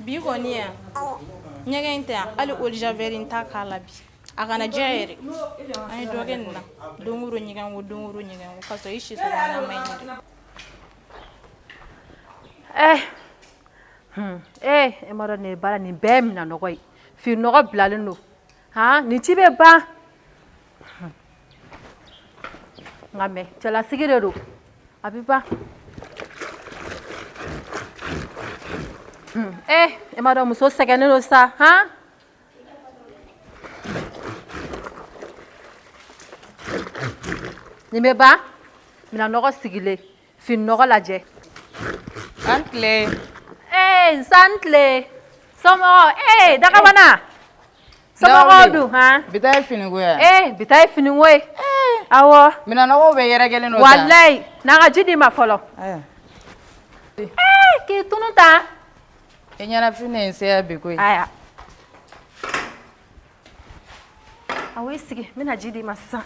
Bi kɔni yan ɲɛgɛn in tɛ yan hali eau de javel n t'a k'a la bi a kana jɛ yɛrɛ an ye dɔ kɛ nin na don o don ɲɛgɛn ko don o don ɲɛgɛn ko ka sɔrɔ i si ma ɲi. E ma dɔn nin ye baara nin bɛɛ ye minɛnɔgɔ ye fininɔgɔ bilalen don han nin ci bɛ ban nka mɛ cɛlasigi de don a bɛ ban e ma dɔn muso sɛgɛnnen don sa han nin bɛ ban minɛnɔgɔ sigilen fininɔgɔ lajɛ An tile. Ee nse a ni tile somɔgɔw ee dagabana somɔgɔw dun han Bi ta ye finiko ye ee bi ta ye finiko ye awɔ minɛnɔgɔw bɛɛ yɛrɛkɛlen don walayi na n ka ji d'i ma fɔlɔ ee k'i tunu tan E ɲɛnafin de ye n se yan bi koyi aya awɔ i sigi n bɛna ji d'i ma sisan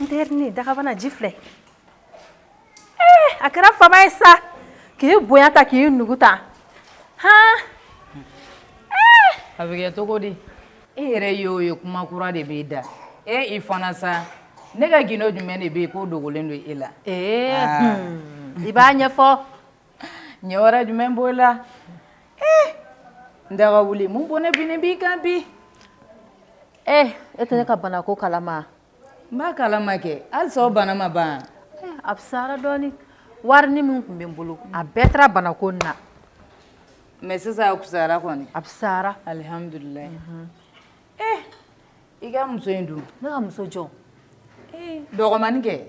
N terinin dagabana ji filɛ a kɛra fama ye sa k'i bonya tan k'i nugu tan han a bɛ kɛ cogo di e yɛrɛ y'o ye kuma kura de b'i da e i fana sa ne ka gindo jumɛn de bɛ yen k'o dogolen don e la ee i b'a ɲɛfɔ ɲɛ wɛrɛ jumɛn b'o la n daga wuli mun bɔnɛ binnen b'i kan bi e e tɛ ne ka banako kalama n b'a kalama kɛ halisa o bana ma ban a fisayara dɔɔnin warini min tun bɛ n bolo a bɛɛ taara banako in na mais sisan a fisayara kɔni a fisayara alihamudulilayi i ka muso in dun ne ka muso jɔn dɔgɔmani kɛ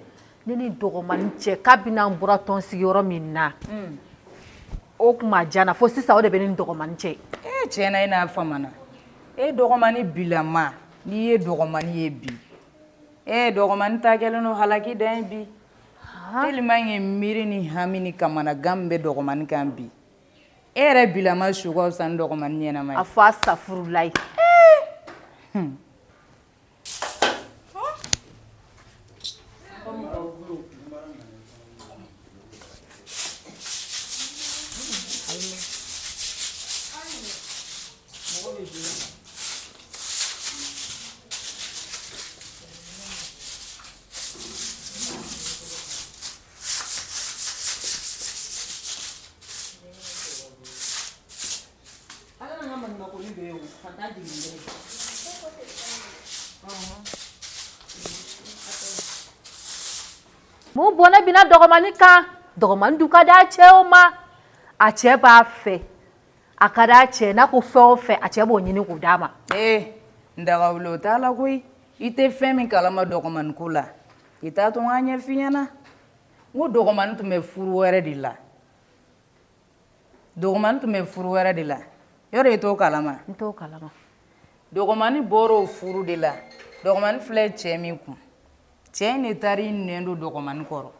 ne ni dɔgɔmani cɛ kabini an bɔra tɔn sigiyɔrɔ min na o kuma jana fo sisan o de bɛ ne ni dɔgɔmani cɛ ee tiɲɛ na e n'a famana e dɔgɔmani bilama n'i ye dɔgɔmani ye bi ee dɔgɔmani ta kɛlen don halaki dan ye bi tellement que miiri ni hami ni kamanagan min bɛ dɔgɔmani kan bi e yɛrɛ bilama su ka fisa ni dɔgɔmani ɲɛnama ye a fɔ a safurulayi Mun bɔnɛ binna dɔgɔmani kan dɔgɔmani dun ka di a cɛ o ma a cɛ b'a fɛ a ka di a cɛ n'a ko fɛn o fɛn a cɛ b'o ɲini k'o d'a ma ee n daga wuli o t'a la koyi i tɛ fɛn min kalama dɔgɔmani ko la i t'a to n k'a ɲɛf'i ɲɛna n ko dɔgɔmani tun bɛ furu wɛrɛ de la dɔgɔmani tun bɛ furu wɛrɛ de la yɔrɔ i t'o kalama n t'o kalama dɔgɔmani bɔra o furu de la dɔgɔmani filɛ cɛ min kun cɛ in de taara i nɛn don dɔgɔmani kɔrɔ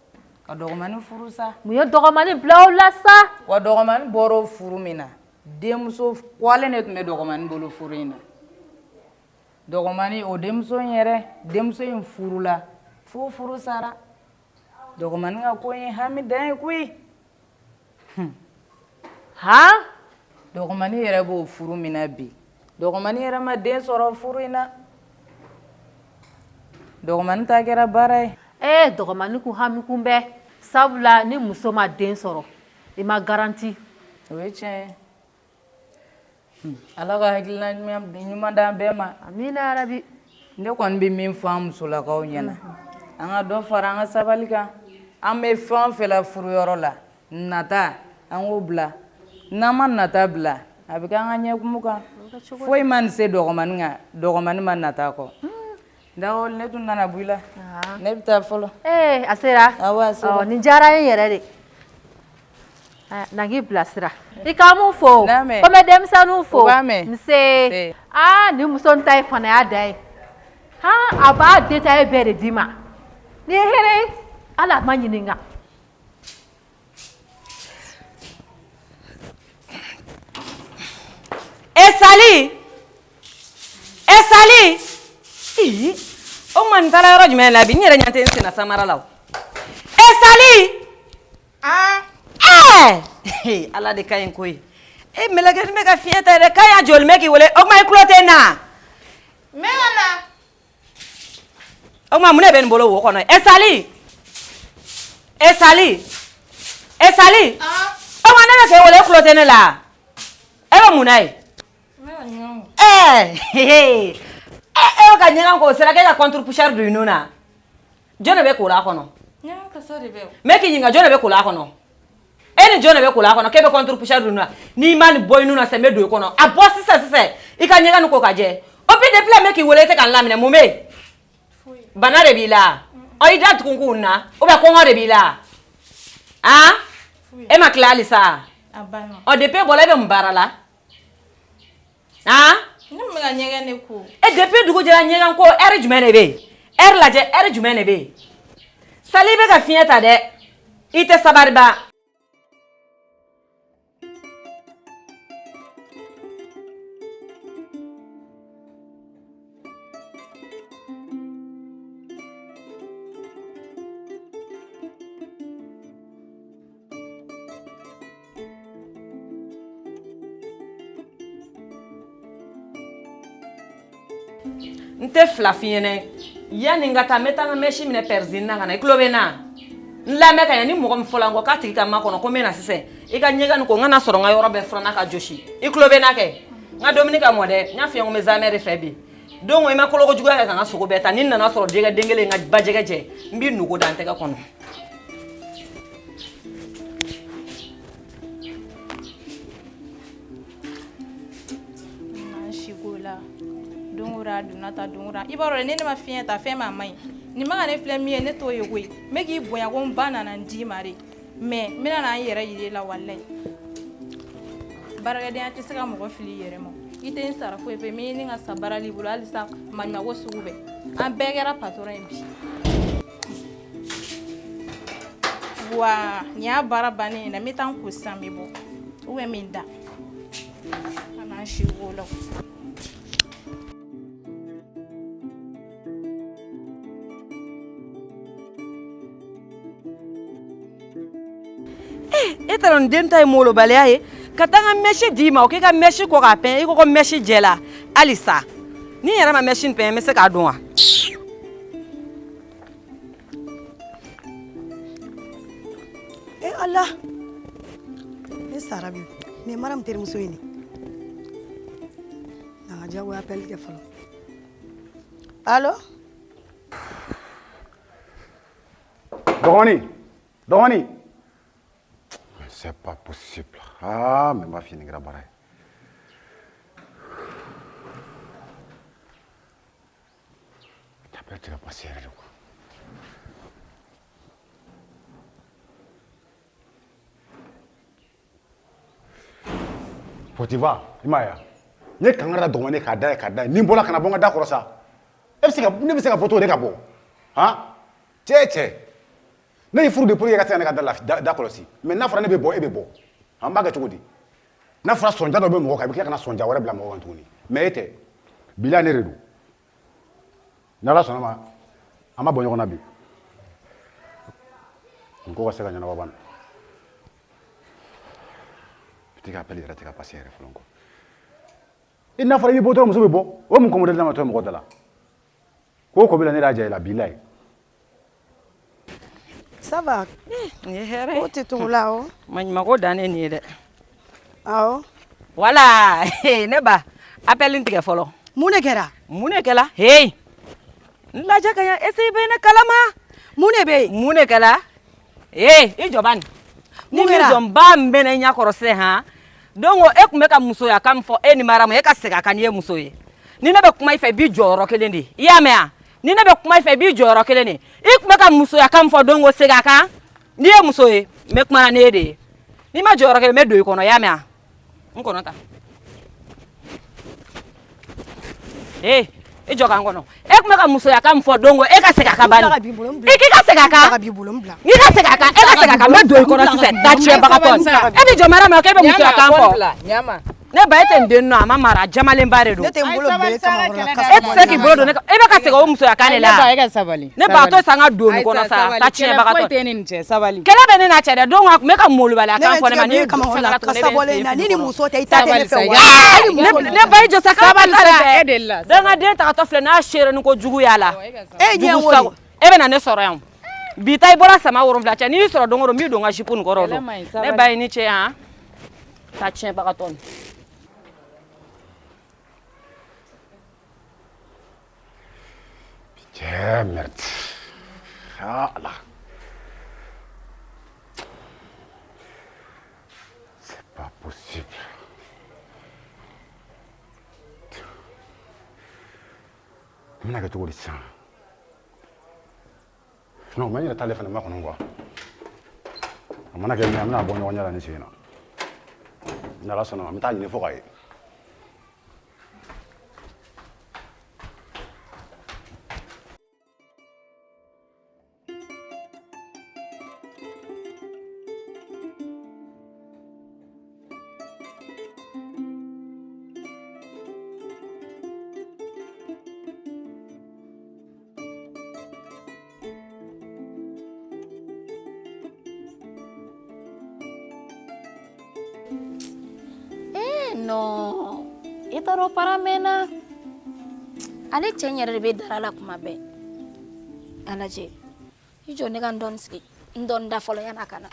ka dɔgɔmani furu sa mun ye dɔgɔmani bila o la sa wa dɔgɔmani bɔra o furu min na denmuso kwalen de tun bɛ dɔgɔmani bolo furu in na dɔgɔmani o denmuso in yɛrɛ denmuso in furula fo furu sara dɔgɔmani ka ko ye hami dan ye koyi han dɔgɔmani yɛrɛ b'o furu min na bi dɔgɔmani yɛrɛ ma den sɔrɔ furu in na dɔgɔmani ta kɛra baara ye ee dɔgɔmani kun hami kun bɛ sabula ni muso ma den sɔrɔ i ma garanti o ye tiɲɛ ye Ala ka hakilina ɲuman d'an bɛɛ ma amina yarabi ne kɔni bɛ min fɔ an musolakaw ɲɛna an ka dɔ fara an ka sabali kan an bɛ fɛn o fɛn la furuyɔrɔ la nata an k'o bila n'an ma nata bila a bɛ kɛ an ka ɲɛkumu kan foyi ma nin se dɔgɔmani kan dɔgɔmani ma nata kɔ Dawolo ne tun nana bɔ i la ne bɛ taa fɔlɔ ee a sera awɔ a sera nin diyara n ye yɛrɛ de na n k'i bilasira i ka mun fo N'a mɛn. ko n bɛ denmisɛnninw fo U b'a mɛn. nse aa nin muso in ta ye fanaya dan ye han a b'a détail bɛɛ de d'i ma nin ye hɛrɛ ye hali a ma ɲininka E Sali e Sali ii o tuma nin taara yɔrɔ jumɛn la bi n yɛrɛ ɲɛ tɛ n senna samara la o. E Sali! Ɛɛ! Ala de ka ɲi koyi. E mɛlɛkɛnin bɛ ka fiɲɛ ta dɛ. K'a y'a joli bɛ k'i wele. O tuma i tulo tɛ n na. N bɛ ka na. O tuma mun de bɛ nin bolo wo kɔnɔ? E Sali! E Sali! E Sali! O tuma ne bɛ k'e wele e tulo tɛ ne la. E bɛ mun na yen? Ɛɛ! E bɛ ka ɲɛgɛn ko o sera k'e ka contre-poussière don i nun na. Jɔn de bɛ kola kɔnɔ? N bɛ k'i ɲininka jɔn de bɛ kola kɔnɔ? E ni jɔn de bɛ kola kɔnɔ k'e bɛ contre-poussière don i nun na? N'i ma nin bɔ i nun na sisan n bɛ don i kɔnɔ. A bɔ sisan sisan i ka ɲɛgɛn nin ko ka jɛ. O puis depuis là n bɛ k'i wele i tɛ ka n laminɛ mun bɛ yen? Bana de b'i la? Ɔ i da tugun k'u na ou bien kɔngɔ de b'i la? Han? E ma tila halisa? Ɔ depuis e bɔra e bɛ mun baara la? Han? Ne tun bɛ ka ɲɛgɛn de ko. E depuis dugu jɛra ɲɛgɛn ko heure jumɛn de bɛ yen? Heure lajɛ heure jumɛn de bɛ yen? Sali i bɛ ka fiɲɛ ta dɛ. I tɛ sabari ba. N tɛ fila f'i ɲɛna yanni n ka taa n bɛ taa n ka mɛsi minɛ pɛrizini na ka na i tulo bɛ n na n lamɛn ka ɲɛ ni mɔgɔ min fɔla n kɔ k'a tigi ka makɔnɔ ko n bɛ na sisan i ka ɲɛgɛn nin ko n kana sɔrɔ n ka yɔrɔ bɛɛ furanna ka jɔsi i tulo bɛ n na kɛ n ka dumuni ka mɔ dɛ n y'a f'i ye ko n bɛ zamɛ de fɛ bi don i ma koloko juguya kɛ ka n ka sogo bɛɛ ta ni n nana sɔrɔ jɛgɛ den kelen n ka bajɛgɛ jɛ n b'i nogo da n tɛgɛ kɔnɔ siko la don o don a donna ta don o don i b'a dɔn ne ma fiɲɛ ta fɛn ma man ɲi nin ma ka ne filɛ min ye ne t'o ye koyi n bɛ k'i bonya ko n ba nana n d'i ma de mais n bɛna na n yɛrɛ yir'e la walayi baarakɛdenya tɛ se ka mɔgɔ fili i yɛrɛ ma i tɛ n sara foyi fɛ n bɛ ɲini ka sa baara l'i bolo halisa maɲumako sugu bɛɛ an bɛɛ kɛra patɔrɔn ye bi wa nin y'a baara bannen ye dɛ n bɛ taa n ko sisan n bɛ bɔ ou bien n bɛ n da ka na n si ko la. E taara nin den ta ye molobaliya ye ka taa n ka mɛsi d'i ma o k'i ka mɛsi ko k'a pɛn i ko ko mɛsi jɛla halisa ni n yɛrɛ ma mɛsi nin pɛn n bɛ se k'a dun wa. E ala ne sara bi nin ye Mariam terimuso ye nin na ka jagoya appel kɛ fɔlɔ allo. Dɔgɔnin dɔgɔnin c'est pas possible. Ah, mais ma fille nin kɛra baara ye. Appel tɛ ka passer yɛrɛ de quoi. Potiba i m'a ye wa n ye kangari da dɔgɔnin k'a da ye k'a da ye ni n bɔra kana bɔ n ka da kɔrɔ sa e bɛ se ka ne bɛ se ka bɔ cogo di ka bɔ han cɛ cɛ ne y'i furu de pour que i ka se ka ne ka da la da kɔlɔsi mais n'a fɔra ne bɛ bɔ e bɛ bɔ an b'a kɛ cogo di n'a fɔra sɔnja dɔ bɛ mɔgɔ kan i bɛ tila ka na sɔnja wɛrɛ bila mɔgɔ kan tuguni mais e tɛ bila ne de don n'ala sɔnna ma an b'a bɔ ɲɔgɔn na bi nin ko ka se ka ɲɛnabɔ ban petit ka appel yɛrɛ tɛ ka passer yɛrɛ fɔlɔ kɔ i n'a fɔra i bɛ bɔ dɔrɔn muso bɛ bɔ o mun kɔmɔdé dama to mɔgɔ da la ko o ko bɛ la ne y'a diya i la bilayi. Ça va? Nin ye hɛrɛ ye. Ko tɛ tugu la o. Maɲumako dan ne nin ye dɛ. Awɔ. Voilà ne ba appel in tigɛ fɔlɔ. Mun de kɛra? Mun de kɛla? Hey n lajɛ ka ɲɛ est-ce que i bɛ ne kalama? Mun de bɛ yen? Mun de kɛla? Ee i jɔ bani. Ni min jɔ n b'a mɛnɛ i ɲɛ kɔrɔ sisan han. Donc e tun bɛ ka musoya kan min fɔ e ni Mariam e ka segin a kan n'i ye muso ye. Ni ne bɛ kuma i fɛ i b'i jɔ yɔrɔ kelen de. I y'a mɛn wa? Ni ne bɛ kuma i fɛ i b'i jɔ yɔrɔ kelen de. I tun bɛ ka musoya kan min fɔ don o segin a kan. N'i ye muso ye n bɛ kuma na n'e de ye. N'i ma jɔ yɔrɔ kelen n bɛ don i kɔnɔ i y'a mɛn wa? N kɔnɔ ta. Ee i jɔ ka n kɔnɔ. E tun bɛ ka musoya kan min fɔ don o e ka segin a kan bani. I k'i ka segin a kan. N'i ka segin a kan e ka segin a kan n bɛ don i kɔnɔ sisan. Da tiɲɛbagatɔ. E bɛ jɔ Mariam ma k'e bɛ musoya kan fɔ. Ɲama. Ne ba e tɛ n den nɔ, a ma mara, a jamalenba de don. Ne tɛ n bolo don e kamakɔrɔ la. E tɛ se k'i bolo don ne kan, e bɛ ka segin o musoya kan de la. Ne ba, e ka sabali. Ne ba, a to sa n ka don nin kɔnɔ sa, ta tiɲɛbagatɔ. Kɛlɛ foyi tɛ ne ni cɛ, sabali. Kɛlɛ bɛ ne n'a cɛ dɛ, don a tun bɛ ka molobaliya Ne kan bɛ fɔ ne ma, n ni tigɛ don e kamakɔrɔ la, fɛngɛla tuguni, kasa ne bɛ n bɔlen sen na, ni fili ni kɔnɔ. muso tɛ, i ta tɛ ne fɛ wa? Ne ba, i jɔ sa, k'an ka Sabali taa sa, de e de la. fɛ. Donc n ka den tagatɔ filɛ, n'a seere ni ko jugu y'a la. E ɲɛ Jugu wo de. sago. E bɛ na ne sɔrɔ yan. Bi ta i bɔra sama 7 cɛ, n'i y'i sɔrɔ don o don, n b'i don n ka jupe nin kɔrɔ o Kɛlɛ don. man ɲi, Ne sabali. ba ye ni ce han. Ta tiɲɛbagatɔ nin. Cɛ, merde. Ah Ala. C'est pas possible. N bɛna kɛ cogo di sisan? Non, mais n yɛrɛ t'ale fana makɔnɔ quoi. A mana kɛ min ye, an bɛna bɔ ɲɔgɔn ɲɛ la nin sen in na. Ni Ala sɔnna ma, n bɛ taa ɲini fo k'a ye. Eh non, i t'a dɔn para mɛnna. Ale cɛ in yɛrɛ de bɛ dara la kuma bɛɛ. A lajɛ, i jɔ ne ka n dɔɔni sigi, n dɔɔni da fɔlɔ yan'a ka na.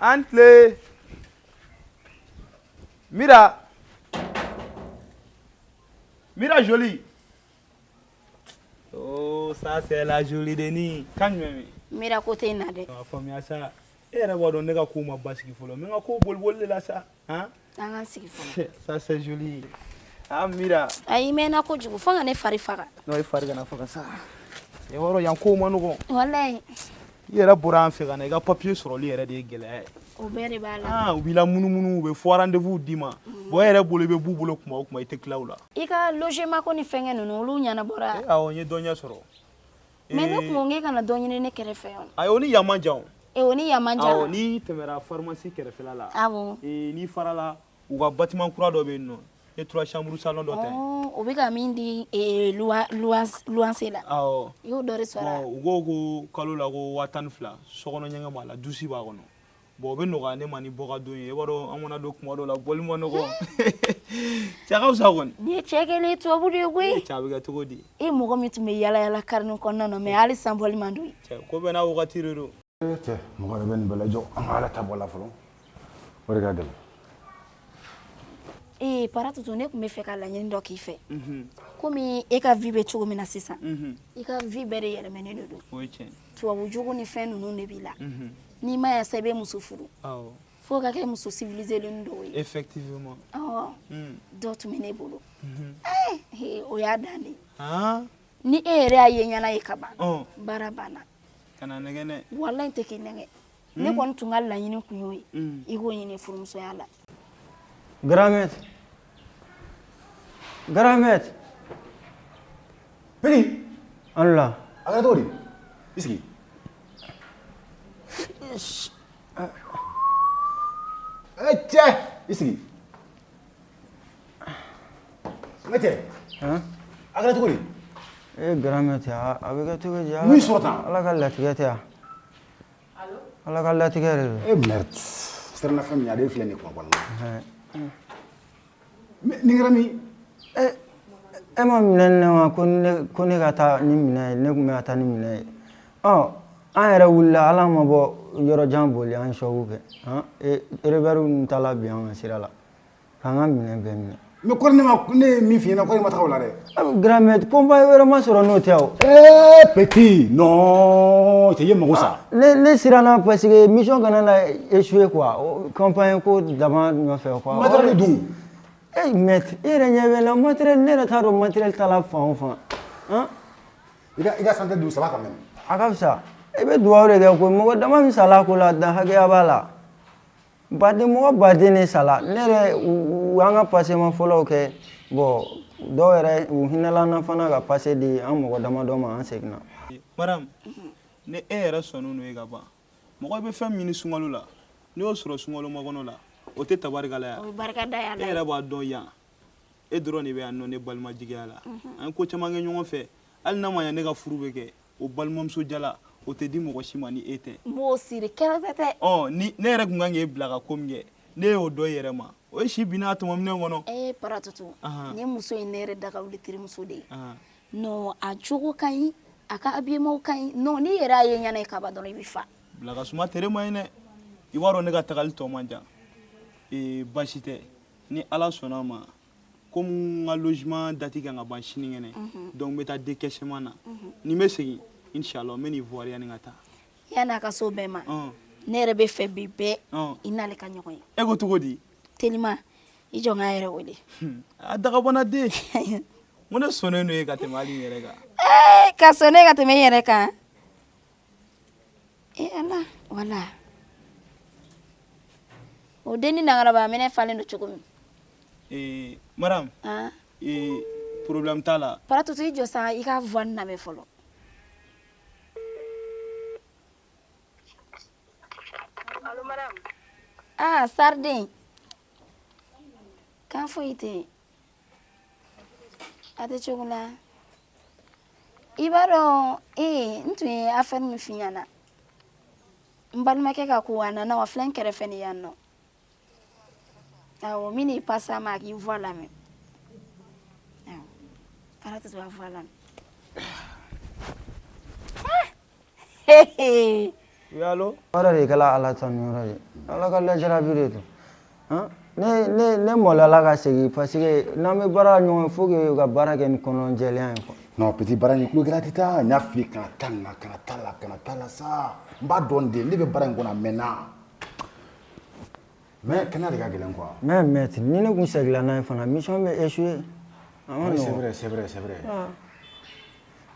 An tile. Mira. Mira jolie. Oh, ça c'est la jolie Denis. Kan jumɛn bɛ yen? Mira ko tɛ n na dɛ. A faamuya sa. E yɛrɛ b'a dɔn ne ka kow ma basigi fɔlɔ. N bɛ n ka kow boliboli de la sa. Han? An k'an sigi fɔlɔ. Ça c'est joli. Ah Mira. Ayi, i mɛnna kojugu fo ka ne fari faga. Non, i fari kana faga sa. I b'a dɔn yan kow ma nɔgɔn. Walayi. I yɛrɛ bɔra an fɛ ka na, i ka papier sɔrɔli yɛrɛ de ye gɛlɛya ye. O bɛɛ de b'a la. Ah, u b'i la munumunu, u bɛ faux rendez-vous d'i ma. Bon, e yɛrɛ bolo, i bɛ b'u bolo kuma o kuma, i tɛ tila u la. I ka logement ko ni fɛngɛ ninnu, olu ɲɛnabɔra. Awɔ, n ye dɔ ɲɛ sɔrɔ. Mais ne kun ko k'e kana dɔ ɲini ne kɛrɛfɛ yan. Ayi, o ni yan man jan o. E, o ni yan man jan. Awɔ, n'i tɛmɛra pharmacie kɛrɛfɛla la. Awɔ. Ee, n'i farala, u ka bâtiment kura dɔ bɛ yen nɔ. N ye 3 chambres salon dɔ ta yen. O bɛ ka min di luwanse la. Awɔ. I y'o dɔ de sɔrɔ. Bon, u ko ko kalo la ko 12,000, sokɔnɔ ɲɛgɛn b'a la, douche b'a kɔnɔ. Bon, o bɛ nɔgɔya ne ma ni bɔ ka don ye. I b'a dɔn an mana don kuma dɔw la, bɔli ma nɔgɔn. Cɛ ka fisa kɔni. Nin ye cɛ kɛlen ye tubabu de ye koyi. Cɛ, a bɛ kɛ cogo di? E mɔgɔ min tun bɛ yala yala karinin kɔnɔna na, mais hali san bɔli man d'o ye. Cɛ, ko bɛɛ n'a wagati de don. Cɛ, mɔgɔ yɛrɛ bɛ nin bɛɛ lajɔ, an ka Ala ta bɔ a la fɔlɔ. O de ka gɛlɛn. Ee para tutu, ne tun bɛ fɛ ka laɲini dɔ k'i fɛ. Komi e ka vie bɛ cogo min na sisan, i ka vie bɛɛ de yɛlɛmɛnen de don. O ye tiɲɛ. Tubabu jugu ni fɛn ninnu de b'i la. N'i ma ya sa, i bɛ muso furu. Awɔ. Fo ka kɛ muso civilisé dɔw ye. Effectivement. Awɔ. Dɔ tun bɛ ne bolo. Ee, o y'a dan de ye. Han? Ni e yɛrɛ y'a ye ɲɛna ye ka ban. Baara banna. Kana nɛgɛ dɛ. Walayi, n tɛ k'i nɛgɛ. Ne kɔni tun ka laɲini kun y'o ye. I k'o ɲini furumusoya la. Grand maître. Grand maître. Petit. An la. A kɛra cogo di? I sigi. Eh cɛ, i sigi. Ne cɛ. A kɛra cogo di? Eh grand maître, a bɛ kɛ cogo di? Mun y'i sɔrɔ tan? Ala ka latigɛ tɛ yan. Ala ka latigɛ de don. Eh merde. Siranna fɛn min ɲɛ, ale filɛ nin ye kuma walahi. Mais nin kɛra min? E ma minɛ ne ma ko ne ka taa ni minɛ ye, ne tun bɛ ka taa ni minɛ ye. Ɔ, an yɛrɛ wulila, ala ma bɔ yɔrɔ jan boli, an ye choc kɛ. Han, rebelle ninnu taara bin an kan sira la. K'an ka minɛn bɛɛ minɛ. Mais kɔri ne ma, ne ye min f'i ɲɛna, kɔri ma taga o la dɛ. Grand maître, combat wɛrɛ ma sɔrɔ n'o tɛ o. Eh petit, non, cɛ i ye mago sa. Ne siranna parce que mission kana na échouer quoi. Campagne ko dama nɔfɛ quoi. Matériel dun. Eh maître, e yɛrɛ ɲɛ bɛ n la, matériel, ne yɛrɛ t'a dɔn matériel taara fan o fan. Han? I ka santé dun, ça va quand même. A ka fisa. I bɛ dugawu de kɛ koyi, mɔgɔ dama min sala ko la, dan hakɛya b'a la. Baden mɔgɔ baden de sala. Ne yɛrɛ, u y'an ka passement fɔlɔw kɛ. Bon, dɔw yɛrɛ u hinɛla an na fana ka passe di an mɔgɔ damadɔ ma, an seginna. Madame, ni e yɛrɛ sɔnnen don e ka ban, mɔgɔ bɛ fɛn min ɲini sunkalo la, n'i y'o sɔrɔ sunkalo makɔnɔ la, o tɛ tabarikala ye? O ye barikada ye. E Ala yɛrɛ b'a dɔn, yan e dɔrɔn de bɛ yan nɔ ne balima jigiya la. An ye ko caman kɛ ɲɔgɔn fɛ. Hali n'a ma ɲɛ ne ka furu bɛ kɛ, o balimamuso jala, o tɛ di mɔgɔ si ma ni e tɛ. N b'o siri kɛrɛfɛ tɛ. Ɔ, ni ne yɛrɛ tun kan k'e bila ka ko min kɛ, ne y'o dɔn i yɛrɛ ma, o ye si binna a tɔmɔminɛ kɔnɔ. Ee Paratutu, Ahan. nin muso in, ne yɛrɛ da ka wuli terimuso de ye. Non. A jogo ka ɲi, a ka habillement ka ɲi. Non, n'i yɛrɛ y'a ye ɲɛna ye kaban dɔrɔn, i bɛ fa. Bila ka suma tere ma ye dɛ. I b'a dɔn, ne ka tagali tɔ man jan. Ee, baasi tɛ, ni Ala sɔnna a ma, komi n ka logement date kan ka ban sinikɛnɛ, donc n bɛ taa décaissement na. Ni n bɛ segin, inchallah, n bɛ n'i voir yanni n ka taa. Yan'a ka so bɛɛ ma, Ɔn. ne yɛrɛ bɛ fɛ bi bɛɛ Ɔn. i n'ale ka ɲɔgɔn ye. E ko cogo di? Telima, i jɔ n k'a yɛrɛ wele. A dagabana den, n ko ne sɔnnen don e ka tɛmɛ hali n yɛrɛ kan. Ee, ka sɔn ne ka tɛmɛ i yɛrɛ kan. Ee Ala, wala o den ni nangaraba minɛ falen don cogo min. Ee madame. Han. Ee, problème t'a la. Paratutu, i jɔ sa, i ka voix lamɛn fɔlɔ. Allo madame. Ah, Sarden, kan foyi tɛ yen, a tɛ cogo la. I b'a dɔn, ee, n tun ye affaire min f'i ɲɛna, n balimakɛ ka ko, a nana wa, filɛ n kɛrɛfɛ ni yan nɔ. Awɔ, min n'i passe a ma, a k'i voix lamɛn. Awɔ, Paratutu, a voix lamɛn. Ah! Oui, allo. O yɛrɛ de kɛla Ala tanu yɔrɔ ye, Ala ka lajarabi de don. Han, ne maloyala ka segin parce que n'an bɛ baara la ɲɔgɔn fɛ, faut que ka baara kɛ ni kɔnɔjɛlenya ye quoi. Non petit, baara in tulo gɛlɛya tɛ taa. N y'a f'i ye, kana taa nin na, kana taa la, kana taa la sa. N b'a dɔn de, ne bɛ baara in kɔnɔ a mɛnna, mais kɛnɛya de ka gɛlɛn quoi. Mais maître, ni ne kun segila n'a ye fana, mission bɛ échouer. A ma Oui, c'est nɔgɔn. vrai, c'est vrai, c'est vrai. Ah.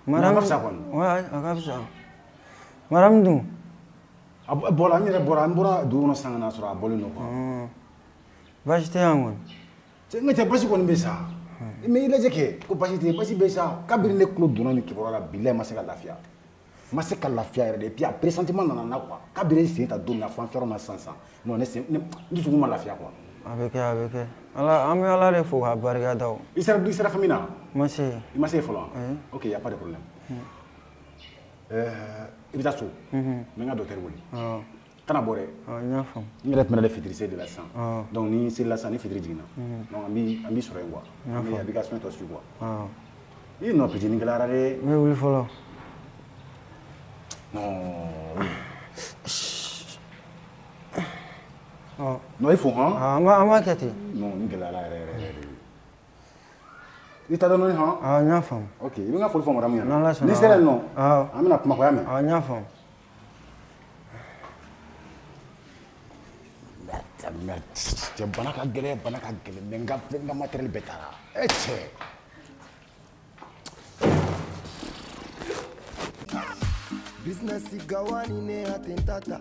Mais a ka fisa kɔni. Ouais, a ka fisa. Madame dun? A bɔra, n yɛrɛ bɔra, n bɔra dugu kɔnɔ sisan ka na sɔrɔ a bɔlen don quoi. Baasi tɛ yan kɔni. Cɛ, n ka cɛ, basi kɔni bɛ sa. Mais i lajɛ kɛ ko basi tɛ yen, basi bɛ sa. Kabini ne tulo donna nin kibaruya la, bilahi, n ma se ka lafiya. N ma se ka lafiya yɛrɛ de. Et puis a pressentiment nana n na quoi. Kabini n sen ta don min na fo an filɛ yɔrɔ min na sisan sisan. Non, ne sen, ne n dusukun ma lafiya quoi. A bɛ kɛ, a bɛ kɛ. Ala, an bɛ Ala de fo k'a barika da o. I sera famille na? N ma se yen. I ma se yen fɔlɔ? Ayi. Ok, y a pas de problème. I bɛ taa so. N bɛ n ka docteur wele. Awɔ. Kana bɔ dɛ. Awɔ, n y'a faamu. N yɛrɛ tun bɛ nalen fitiri seli de la sisan. Awɔ. Donc ni n selila sisan, ni fitiri jiginna. Donc an b'i sɔrɔ yen quoi. N y'a An bɛ faamu. a b'i ka soin tɔ suivre quoi. Awɔ. Ii non petit, nin gɛlɛyara dɛ. N bɛ wuli fɔlɔ. Non. Ɔ. Non, il faut han. An b'a kɛ ten. Non, nin gɛlɛyara yɛrɛ yɛrɛ yɛrɛ de. I ta dɔɔni han. Awɔ, n y'a faamu. Ok, i bɛ n ka foli fɔ madame ɲɛna. N'Ala sɔnna. N'i sera yen nɔ, Awɔ. an bɛna kuma quoi, i y'a mɛn? Awɔ, n y'a faamu. Merde, cɛ, bana ka gɛlɛn, bana ka gɛlɛn, mais n ka matériel bɛɛ taara. E cɛ. Business gawani ne atentata.